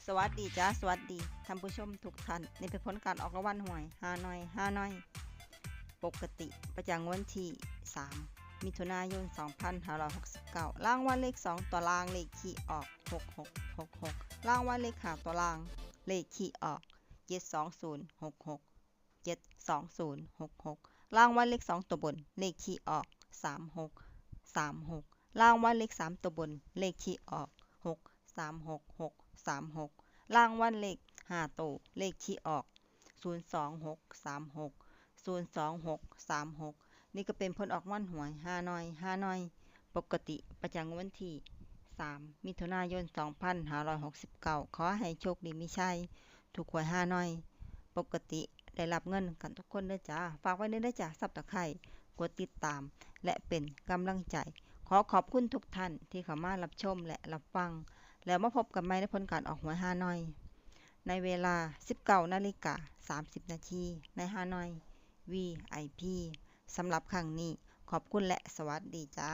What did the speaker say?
ສະຫວັດດີຈ້າ ສະຫວັດດີທ່ານຜູ້ຊົມທຸກທ່ານ. ນີ້ເປັນຜົນການອອກລາງວັນຫວຍຮານ້ອຍ ຮານ້ອຍ ປົກກະຕິ ປະຈຳວັນທີສາມ ມິຖຸນາຍົນ ສອງພັນຫ້າຮ້ອຍຫົກສິບເກົ້າ. ລາງວັນເລກສອງຕົວລາງ ເລກທີ່ອອກ ຫົກຫົກຫົກຫົກ. ລາງວັນເລກຫ້າຕົວລາງ ເລກທີ່ອອກ ເຈັດສອງສູນຫົກຫົກ ເຈັດສອງສູນຫົກຫົກ. ລາງວັນເລກສອງຕົວບົນ ເລກທີ່ອອກ ສາມຫົກສາມຫົກ. ລາງວັນເລກສາມຕົວບົນ ເລກທີ່ອອກ ຫົກສາມຫົກຫົກສາມຫົກ. ລາງວັນເລກຫ້າໂຕ ເລກທີ່ອອກ ສູນສອງຫົກສາມຫົກ ສູນສອງຫົກສາມຫົກ. ນີ້ກໍເປັນຜົນອອກລາງວັນຫວຍຮານ້ອຍ ຮານ້ອຍ ປົກກະຕິ ປະຈຳວັນທີສາມ ມິຖຸນາຍົນ ສອງພັນຫ້າຮ້ອຍຫົກສິບເກົ້າ. ຂໍໃຫ້ໂຊກດີມີໄຊ ຖືກຫວຍຮານ້ອຍປົກກະຕິ ໄດ້ຮັບເງິນກັນທຸກຄົນເດີຈ້າ. ຝາກໄວ້ເດີເດີຈ້າ Subscribe ກົດຕິດຕາມ ແລະ ເປັນກຳລັງໃຈ. ຂໍຂອບຄຸນທຸກທ່ານທີ່ເຂົ້າມາຮັບຊົມ ແລະ ຮັບຟັງ. ແລ້ວມາພົບກັນໃໝ່ໃນຜົນການອອກຫວຍຮານ້ອຍ ໃນເວລາສິບເກົ້ານາລິກາສາມສິບນາທີ ໃນຮານ້ອຍ ວີໄອພີ. ສຳລັບຄັ້ງນີ້ ຂອບຄຸນ ແລະ ສະຫວັດດີຈ້າ.